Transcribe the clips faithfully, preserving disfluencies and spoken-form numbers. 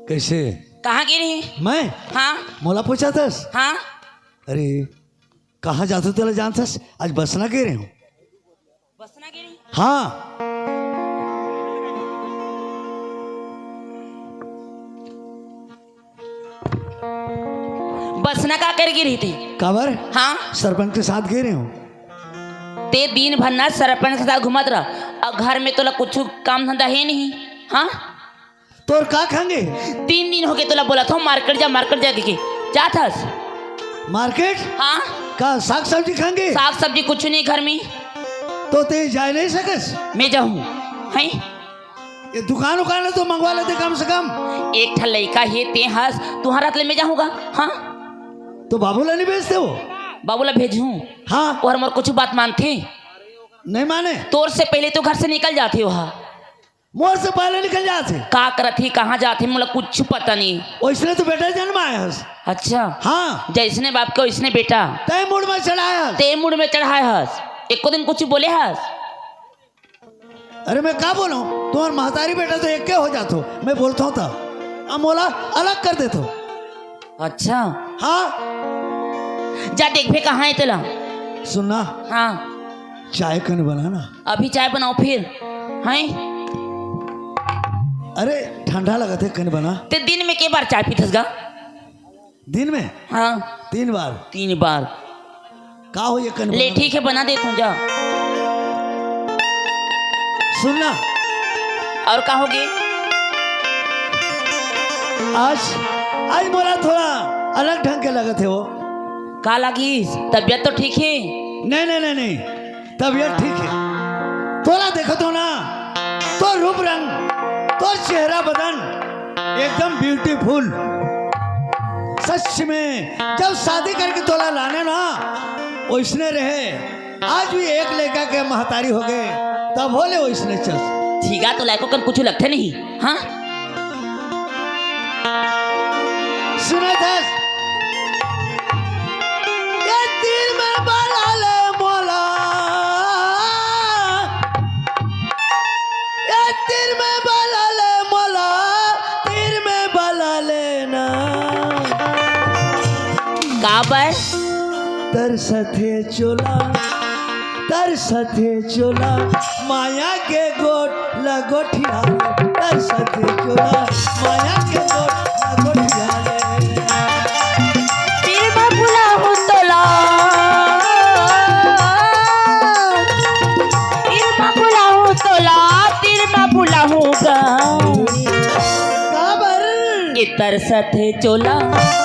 कइसे? कहाँ गे रहे? मैं? हाँ। मोला पूछत हस? हाँ। अरे, कहाँ जाथों तेला जानत हस? आज बसना गे रहेंव। बसना गे रहे? हाँ। बसना का करे गे रहे तें? काबर? हाँ। सरपंच के साथ गे रहेंव। तें दिन भर ना सरपंच के साथ घूमत रह, अउ घर में तोला कुछु काम धंधा हे नहीं। हाँ। तोर का खांगे? तीन दिन होगे तोला बोलत हंव, मार्केट जा, मार्केट जा कहिके। जात हस? मार्केट? हाँ। का साग सब्जी खांगे? साग सब्जी कुछु नहीं घर में। तो तें जाय नहीं सकस? मैं जाहूँ, हैं? ये दुकान उकान ले तो मंगवा लेते कम से कम। एक ठन लइका हे, तें हस, तुंहर हाथ ले मैं जाहूँगा, हाँ? तो बाबू ला नहीं भेजते हो? बाबू ला भेजहूँ? हाँ। अउ मोर कुछु बात मानथे? नहीं माने। तोर से पहले तो घर से निकल जाथे ओहा। मोर से पहले निकल जाथे। का करत हे, कहाँ जाथे, मोला कुछ पता नहीं। ओइसने तो बेटा जन्माय हस। अच्छा। हाँ। जइसने बाप के ओइसने बेटा। तें मुड़ में चढ़ाय हस। तें मुड़ में चढ़ाय हस। एको दिन कुछ बोले हस? अरे मैं का बोलंव, तुंहर महतारी बेटा तो एके हो जाथो। मैं बोलथंव त अब मोला अलग कर देथो। अच्छा। हाँ। जा देखबे कहाँ हे तेला। सुन ना। हाँ। चाय कन बना ना। अभी चाय बनाओ फिर, हैं? अरे ठंडा लगत हे, कन बना। तें दिन में के बार चाय पीथस गा? दिन में? हाँ। तीन बार। तीन बार। का हो ये कन ले बना? ठीक हे, बना देथंव, जा। सुन ना। अउ का होगे? आज, आज मोला थोड़ा अलग ढंग के लगत हे वो। का लागिस? तबियत तो ठीक हे? नहीं, नहीं, नहीं, नहीं। तबियत ठीक हे। तोला देखत हंव ना, तोर रूप रंग, तोर चेहरा बदन एकदम beautiful। सच में, जब शादी करके तोला लानेंव ना, ओइसने रहे। आज भी एक लइका के महतारी होगे, तभो ले ओइसने चल। ठीक हे, तोला एको कन कुछु लगथे नहीं, हाँ? सुनत हस? ये तीर में बला ले मोला, ये तीर में बला ले मोला, तीर में बला ले ना। काबर? तरसथे चोला, तरसथे चोला, माया के गोठ ल गोठिया ले। तरसथे चोला, माया के गोठ ल गोठिया ले। तीर म बुलाहूँ तोला, तीर म बुलाहूँ तोला, तीर म बुलाहूँ गा। काबर? ए तरसथे चोला,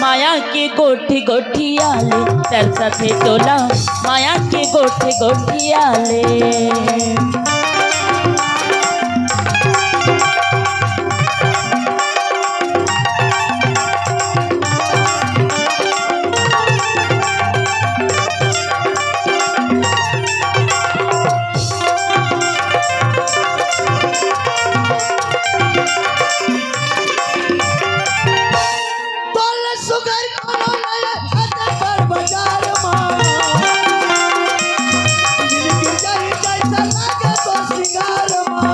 माया के गोठी गोठिया ले, तरसथे चोला, माया के गोठी गोठिया ले। तोल सुगर कोनो नया अजगर बाजार मा। दिल गिर जाई जैसा लागे तो सिंगार मा।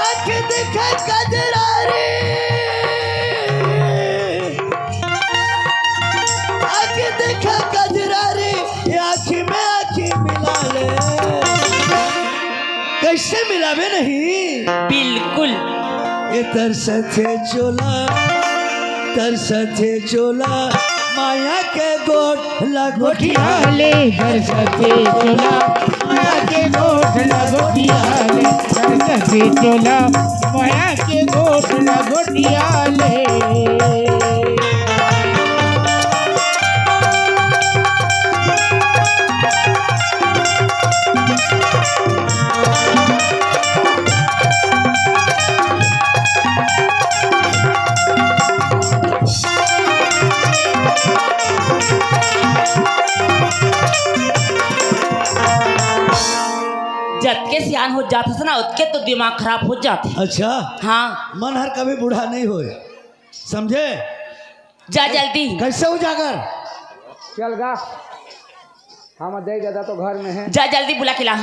आँख देखा कजरारी, आँख देखा कजरारी, ये आँखी में आँखी मिला ले। कैसे मिलावे नहीं? बिल्कुल। ये तरसथे चोला, तरसथे चोला, माया के गोठ लगोठिया ले। तरसथे चोला, माया के गोठ लगोठिया ले। तरसथे चोला, माया के गोठ लगोठिया ले। जतके सियान हो जात हस ना, ओतके तो दिमाग खराब हो जात हे। अच्छा। हाँ। मन हर कभी बूढ़ा नहीं होय, समझे? जा जल्दी। कैसे उजागर? चल गा, हम दे ददा तो घर में है। जा जल्दी बुला के ला।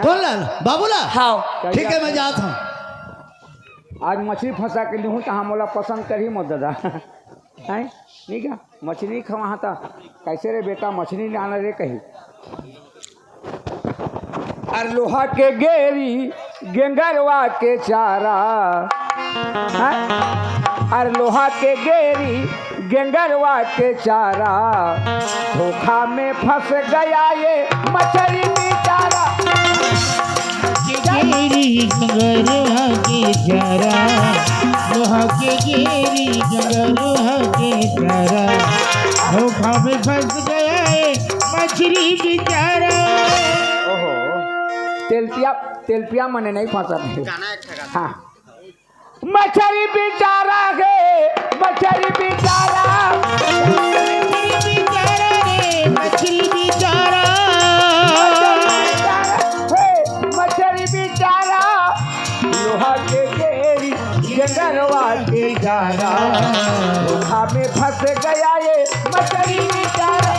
कौन ला? बाबू ला? हाँ। ठीक है, मैं जात हूँ। आज मछली फंसा के लिहूँ त हमला पसंद करही मोर ददा। हैं? नहीं क्या? मछली खवाहा त कैसे रे बेटा, मछली लाना रे कही। अरे लोहा के गेरी, गेंगरवा के चारा। हैं? अरे लोहा के गेरी, गेंगरवा के चारा। धोखा में फंस गया ये मछली बेचारा। के गेरी, गेंगरवा के चारा। लोहा के गेरी, गेंगरवा के चारा। धोखा में फंस गया ये मछली बेचारा। ओहो, तेलपिया, तेलपिया मने नहीं फंसा है। हाँ। मछली बेचारा हे, मछली बेचारा। मछली बेचारा रे, मछली बेचारा। मछली बेचारा हे, मछली बेचारा। लोहा के गेरी, गेंगरवा के चारा। धोखा में फंस गया ये मछली बेचारा।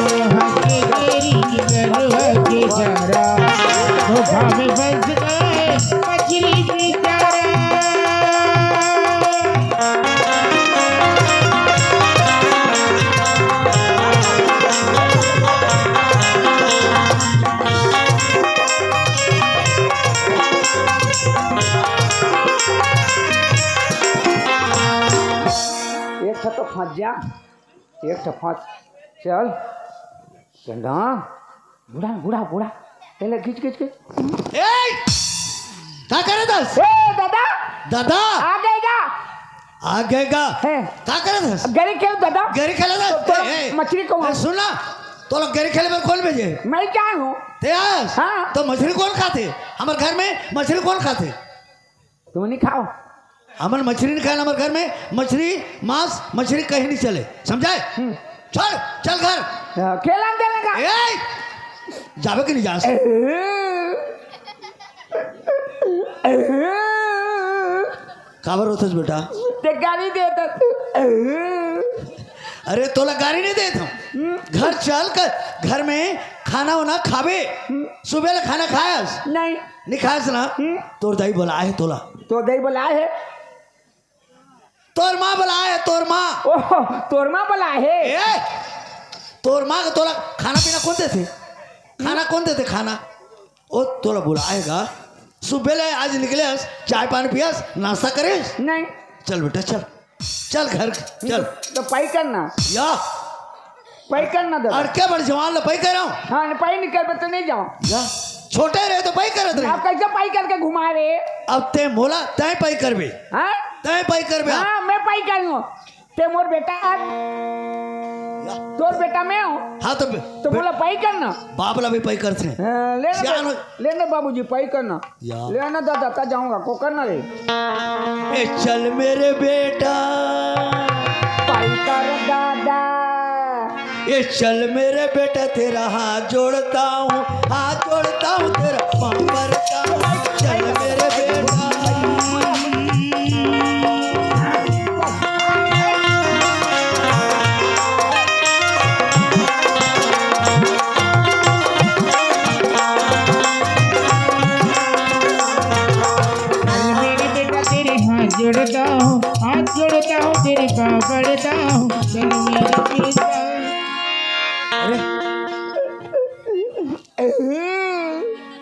लोहा के गेरी, गेंगरवा के चारा। धोखा में फंस गया ये मछली बेचारा। एक ठो तो फंस जा, एक ठो फंस। चल, चल ना। बूढ़ा, बूढ़ा, बूढ़ा। ए ले, खींच, खींच, खींच। ए! का करत हस? ए, दादा। दादा। आ गए का? आ गए का? हैं। का करत हस? गेरी खेल दादा। गेरी खेलत हस? तो, तो ए, ए, मछली को ए, सुन ना, तोला गेरी खेले बर कौन भेजे? मैं क्या हूँ? ते आयस? हाँ। तो मछली कौन खाथे? हमर घर में मछली कौन खाथे? तुम नहीं खाओ। हमन मछली नहीं खाए, हमर घर में मछली, मांस, मछली कहीं नहीं चले, समझाए? हम्म। चल, चल घर। हाँ, खेला दे लगा। ए, जाबे कि नहीं जास? काबर रोथस बेटा? ते गारी देता तू। अरे तोला गारी नहीं देत हम। हम्म। घर चल कर, घर में खाना वाना खाबे। हम्म। सुबह ले खाना खायस? नहीं। नहीं खायस ना? हम्म। तोर दाई बोलाए हे तोला। तोर दाई बोलाए हे? तोर माँ बोलाए हे, तोर माँ। ओह, तोर माँ बोलाए हे? ए, तोर माँ के तोला खाना पीना कौन देथे? खाना कौन देथे खाना? ओ तोला बोलाए हे गा। सुबह ले आज निकले हस, चाय पानी पियस, नाश्ता करेस? नहीं। चल बेटा चल, चल घर चल। तो पाई करना। या। पाई करना दादा। अउ के बड़ जवान ल पाई करव। हाँ, न पाई नहीं करबे तो नहीं जाओ। या। छोटे रहे तो पाई करत रहे। आप कैसे पाई करके घुमा रहे? अब ते मोला तय पाई करबे। हाँ? तय पाई करबे। हाँ, मैं पाई करूँ। ते मोर बेटा हे। या। तोर बेटा मैं हूँ। हाँ, तो बे-, तो बे-, मोला पाई करना। बाप ला भी पाई करथे। हाँ, ले ना सियान बे-, हो- ले ना बाबूजी, पाई करना। या। ले ना दादा, ता जाऊंगा, को करना रे। ए, चल मेरे बेटा। पाई कर दादा। ए, चल मेरे बेटा, तेरा हाथ जोड़ता हूँ, हाथ जोड़ता हूँ, तेरा पाँव पड़ता हूँ। चल मेरे बेटा। चल मेरे बेटा, तेरे हाथ जोड़ता हूँ, हाथ जोड़ता हूँ, तेरे पाँव पड़ता हूँ, चल मेरे बेटा। अरे,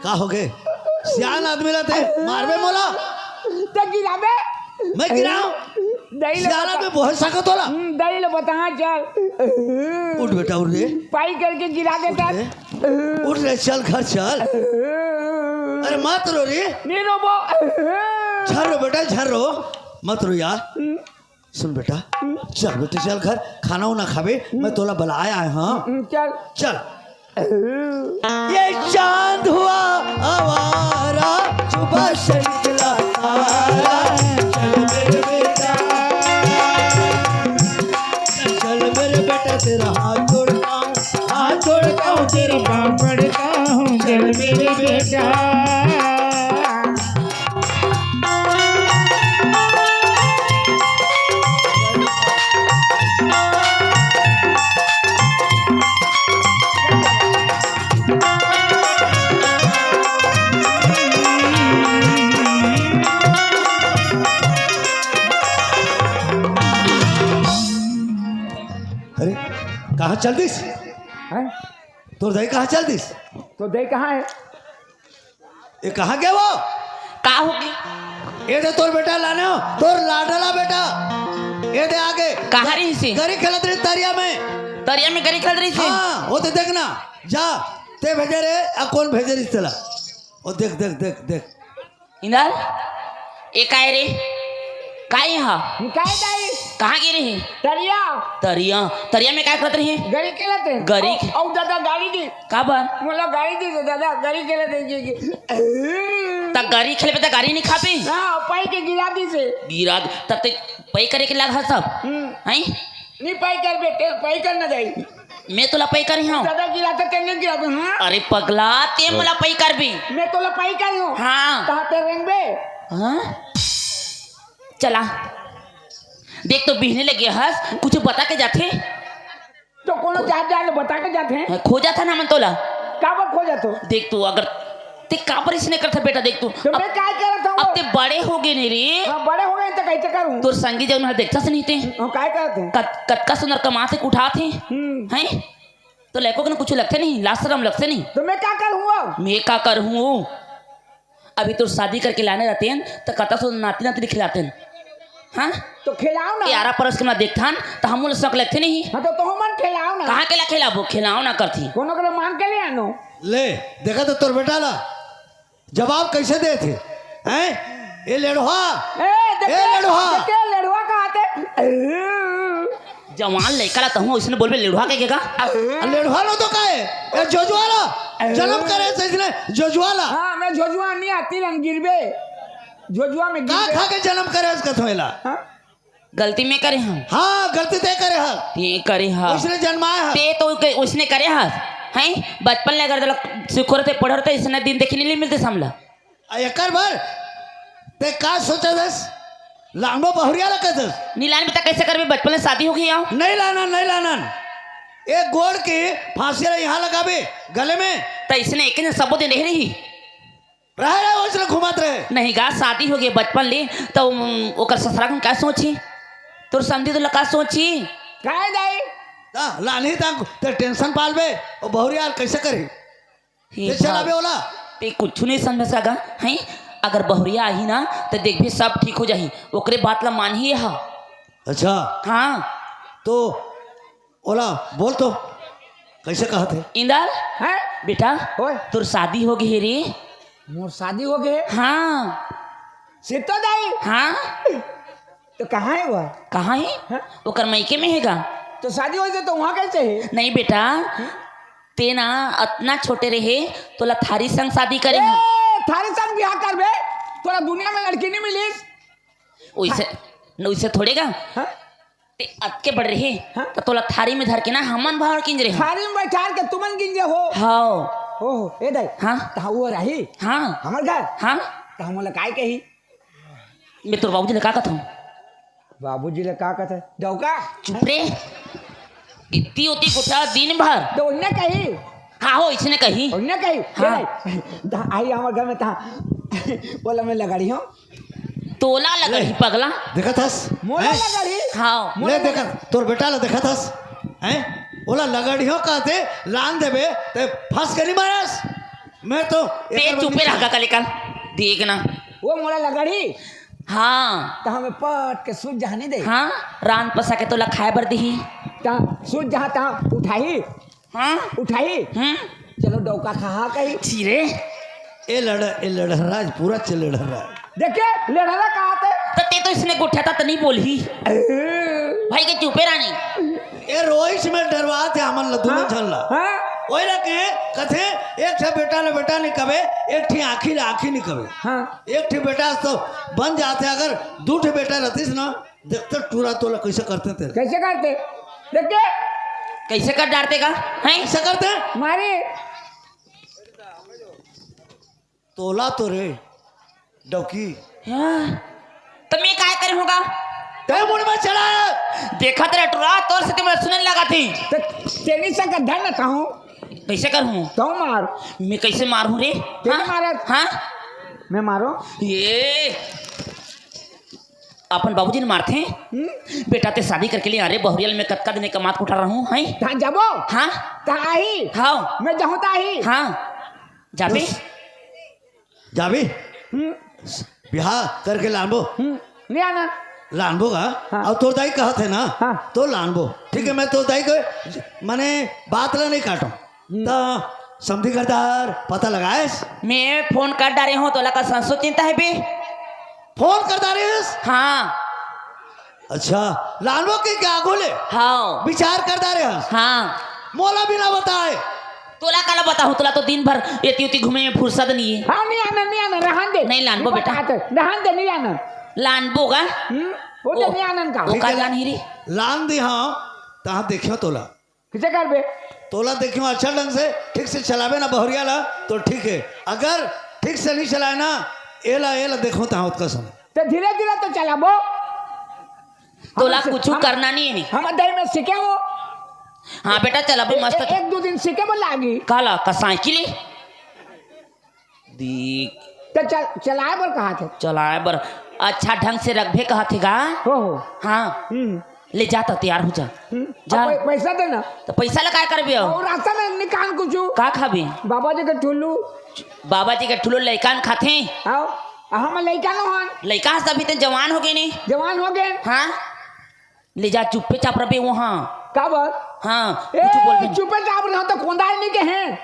का हो गे? सियान आदमी ला ते मारबे मोला? त गिराबे? मैं गिराऊं? दई ले सियान बता। आदमी बोल सकत होला? हम्म, दई ले बता, हाँ, चल। उठ बेटा, उठ रे। पाई करके गिरा देता। उठ रे। उठ रे, चल घर चल। अरे मत रो रे। नहीं रोबो। झन रो बेटा, झन रो। मत रो यार। सुन बेटा, चल बेटा, चल घर, खाना उना खाबे, मैं तोला बलाए आए हँव। हम्म, चल। चल। ये चांद हुआ आवारा, सुबह से निकला तारा। चल मेरे बेटा, चल मेरे बेटा, तेरा हाथ जोड़ता हूँ, हाथ जोड़ता हूँ, तेरे पाँव पड़ता हूँ। मेरे बेटा। अरे, कहाँ चल दिस? हैं? तोर दाई कहाँ चल दिस? तोर दाई कहाँ हे? ये कहाँ गे वो? का होगे? ये दे तोर बेटा लाने हो, तोर लाडला बेटा। ये दे आगे। कहाँ रहिसे? गरी खेलत रहिस तरिया में। तरिया में गरी खेलत रहिसे? हाँ, वो तो देखना। जा, ते भेजे रे, आ कौन भेजे रहिस तेला? वो देख, देख, देख, देख। इंदर, ये काय रे? काय हा? काय दाई? कहाँ गे रहे? तरिया। तरिया, तरिया में काय करत रहे? गरी खेलत रहे। गरी? अउ, अउ दादा गारी दिस। काबर? मोला गारी दिस दादा, गरी खेलत रहे जी, जी। त गरी खेलबे त गारी नहीं खाबे? हाँ, पाई के गिरा दिसे। गिरा, तब ते पाई करे के लाग हा सब। हम्म। हैं? नहीं पाई कर बेटे, पाई कर ना जाई। मैं तोला पई करे हूँ। दादा गिरा तो तेने गिरा दे, हाँ? अरे पगला, ते मोला पई करबे। मैं तोला पई करे हूँ। हाँ। कहाँ पे रेंगबे? हाँ? चला। देख तो बिहने लगे हस, कुछ बता के जाथे। तो कोनो चार जान बता के जाथे। हाँ, खोजत हन हमन तोला। काबर खोजत हो? देख तू अगर ते काबर इसने करत बेटा, देख तू। तो मैं अब, काय करत हूँ? अब ते बड़े हो गए नहीं रे। हाँ, बड़े हो गए तो कैसे करूँ? तोर संगी जौन हर देखता से नहीं ते। हाँ, काय करत है? कत-, कतका सुंदर कमाथे उठाथे। हम्म। हैं? तो लइको के ना कुछ लगथे नहीं, लाज शरम लगथे नहीं। तो मैं का करूँ अब? मैं का करूँ? अभी तोर शादी करके लाने रहते हैं, तो कतका सुंदर नाती नाती खिलाते हैं। हाँ? तो खिलाओ ना। यारा परस के ना देखथन, तो हमन ला शौक लगथे नहीं। हाँ, तो तोहू मन खिलाओ ना। कहाँ के ला खिलाबो? खिलाओ ना करथी। कोनो के ला मांग के ले आनो। ले, देखा तो तोर बेटा ला जवाब कैसे देथे? हैं? ए लेड़वा। ए, देखे, ए लेड़वा। देखे, लेड़वा कहाथे। जवान लइका ला तहूँ इसने बोलबे लेड़वा के, के का? आ, लेड़वा लो तो का हे? ए जोजुआ ला। जन्म करे से इसने जोजुआ ला। हाँ, मैं जोजुआ नहीं आती, हम गिरबे। जोजुआ में का गिरबे। खा के जन्म करे हस कथो एला? हाँ? गलती मैं करे हूँ। हाँ, गलती ते करे हस। ते करे हस। उसने जन्माए हस। ते तो के-, उसने करे हस। हैं? बचपन ले अगर तोला सुखोर ते पढ़र ते इसने दिन देखे नहीं मिलते हमला। आ एकर बर ते का सोचत हस? लांगो बहुरिया ला कहत हस। नहीं लान बेटा, कैसे करबे? बचपन ले शादी हो गई आओ। नहीं लानन, नहीं लानन। एक गोड़ की फांसी ला यहाँ लगाबे, गले में। तो इसने एक दिन सबो दिन रह रही। रहे रहे, ओइसने घुमत रहे। नहीं गा, शादी हो गई बचपन ले, तो, उम, ओकर ससुरा कन का सोची? तोर समधी तो ला का सोची? काय दाई? ता, लानही ता, ते टेंशन पालबे, ओ बहुरी यार कैसे करी? हे ते चलाबे भाग। ओला? ते कुछ नहीं समझ सका, हैं? अगर बहुरिया आही ना, तो देखबे सब ठीक हो जाही। ओकरे बात ला मानही हा। अच्छा। हाँ। तो ओला बोल तो, कैसे कहत हे? इंदर, हैं? बेटा, ओए। तोर शादी हो गई रे। मोर शादी हो गई? हाँ। सीता दाई? हाँ। तो कहाँ हे वो? कहाँ हे? हाँ? ओकर मइके में हे गा। तो शादी हो गई तो वहाँ कैसे हे? नहीं बेटा, ते ना अतना छोटे रहे, तोला थारी संग शादी करे ए, हन। थारी संग बिहाव करबे? तोला दुनिया में लड़की नहीं मिलिस? ओइसे, ओइसे थोड़े गा। हाँ? ते अतके बड़ रहे, हाँ? त तोला थारी में धर के ना हमन भार किंजरे हन। थारी में बैठार के तुमन किंजरे हो? हाँ। ओहो, ए दाई। हाँ? तहाँ वो रही? हाँ। हमर घर? हाँ। त हमन ला काय कही? मैं तोर बाबूजी ले का कथूँ? बाबूजी ले का कथे? डौका? चुप रे। इतनी होती गुठा दिन भर। तो उन्हें कही? हाँ हो, इसने कही। उन्हें कही? हाँ। ए दाई, दा-, आई हमर घर में तहाँ। बोला मैं लगड़ी हूँ। तोला लगड़ी ले, पगला। देखत हस? मोला हैं? लगड़ी? हाँ। ले मोला देखत, लगड़ी। तोर बेटा ला देखत हस? हैं? ओला लगड़ी हो कहते, लान देबे, ते फंस के नहीं मारस? मैं तो ते एकर चुपे बंदी रह गा कले कल। देख ना। वो मोला लगड़ी। हाँ। त हमें पट के सूत जहाँ नहीं दे। हाँ, रान पसा के तोला खाए बर दिही। त सूत जहाँ तहाँ उठाही। हाँ? उठाही? हम्म। चलो डौका खा कही। छी रे। ए लड़, ए लड़हरा, पूरा चे लड़हरा। देखे, लड़हरा कहाथे? त ते तो इसने गोठियाथा त नहीं बोलही। ए। भाई के चुपे रानी। ए रोइस में डरवाथे हमन ला, दुनो हाँ? झन ला। हाँ? ओई ला के, कथे, एक ठे बेटा ला बेटा नहीं कबे, एक ठे आँखी ला आँखी नहीं कबे। हाँ। एक ठे बेटा तो बन जाथे, अगर दू ठे बेटा रहतिस ना, देखते टूरा तोला कैसे करते तेरे। कैसे करते? देखते? कैसे कर डारते का? हैं? कैसे करते? मारी। तोला तो रे डौकी। हाँ, त मैं काय करे हूँ गा? तैं मुड़ में चढ़ा। देखत रे टुरा, तोर से तो मैं सुनने लगा थी। त तेरी से गड्ढा न कहूँ। कैसे कर हूँ? तो मार। मैं कैसे मार हूँ रे? तेरे हाँ? मारा। हाँ? मैं मारो? ये अपन बाबूजी ने मारथे। हम्म? बेटा ते शादी करके ले आ रे बहुरिया ल, मैं कतका दिन कमात कुठा रहूं, हैं? तहाँ जाबो? हाँ? तहाँ आही? हाँ। मैं जाहूं तहाँ आही? हाँ। जाबे? जाबे? हम्म। बिहाव करके लानबो? हम्म। नहीं आना। लानबो का? हाँ। अब तोर दाई कहत हे ना, हाँ। तो लानबो। ठीक है, मैं तोर दाई के, माने, बात ला नहीं काटो। हम्म। त समधी घर दार पता लगाएस? मैं फोन कर डारे हूँ, तोला का संसो चिंता हे बे? फोन कर डारे हस? हाँ। अच्छा, लानबो के क्या आगू ले? हाँ। विचार कर डारे हस? हाँ। मोला बिना बताए? तोला काला बताहूँ, तोला तो दिन भर एती उती घूमे में फुर्सत नहीं है। हाँ, नहीं आना, नहीं आना, रहन दे। नहीं लानबो बेटा। बात है, रहन दे, नहीं आना। लानबो गा? हम्म, वो तो ओ, नहीं आनन का। वो ठीक का है, लान ही रे? लान दे हाँ, तहाँ देखियो तोला। किसे करबे? तोला देखियो अच्छा ढंग से, ठीक से चलावे ना बहुरिया ला, तो ठीक है। अगर ठीक से नहीं चलाए ना, एला, एला देखो तहाँ ओतका समय। तो धीरे धीरे तो चलाबो। तोला हम कुछ हम करना नहीं है। हम दही में सीखे हो। हाँ बेटा, चलाबे ए-, मस्त। ए-, एक दो दिन सीखे वो लागी। काला का साइकिल? देख। तो चल, चलाए बर कहा थे? चलाए बर अच्छा ढंग से रखबे कहा थे गा? हो, हो। हाँ। हम्म। ले जा त तैयार हो जा। हम्म। जा। अब पै-, पैसा देना। तो पैसा ला काय करबे हो? और रास्ता में निकाल कुछ। का खाबे? बाबा जी के ठुल्लू। बाबा जी के ठुल्लू लइकान खाथे। आओ, हम लइका न हन। लइका हस अभी ते जवान हो गए नी। जवान हो गए। हाँ। ले जा, चुप्पे चाप रबे वहाँ। का बात? हाँ, ए, कुछ बोल भी नहीं। चुप्पे चाप रहे हो तो कोंदाए नहीं के हैं।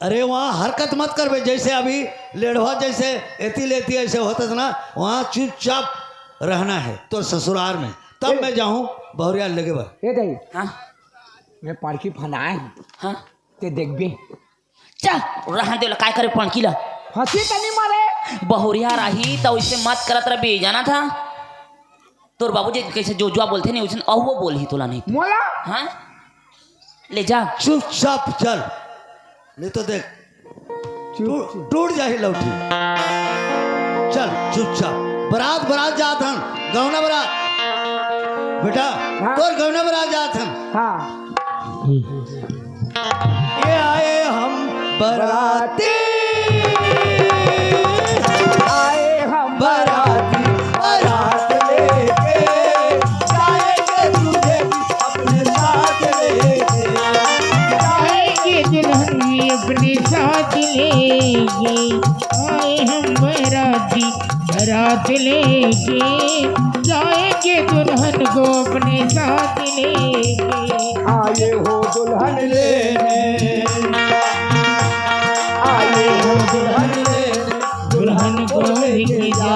अरे वहाँ हरकत मत करबे, जैसे अभी लेढ़वा जैसे एती लेती ऐसे होता था ना, वहाँ चुपचाप रहना है तो ससुराल में, तब ए- मैं जाऊँ बहुरिया लेके बर। ए दही, हाँ। मैं पालकी फनाए हूँ। हाँ। ते देखबे। चल, रहन दे, काय करे पणकी ला। हंसी त नहीं मारे। बहुरिया रही त वैसे मत करत रबे, जाना था। तोर बाबूजी कैसे जोजुआ बोलथे नहीं, वैसे अहुओ बोलही तोला नहीं। मोला? हाँ? ले जा। चुपचाप चल, नहीं तो देख, चुप, टूट, चुप। टूट जाही लौठी। चल, चुपचाप। बरात, बरात जात हन, गौना बरात। बेटा, हाँ। तोर गौना बरात जात हन। हाँ। ये आए हम बराती, आए हम बराती, बरात लेके जाएंगे तुझे अपने साथ लेके। जाएंगे दुल्हन भी अपने साथ लेके। आए हम बराती, बरात लेके जाएंगे दुल्हन को अपने साथ लेके। आए हो दुल्हन लेने, आए हो दुल्हन लेने, दुल्हन को लेके जा।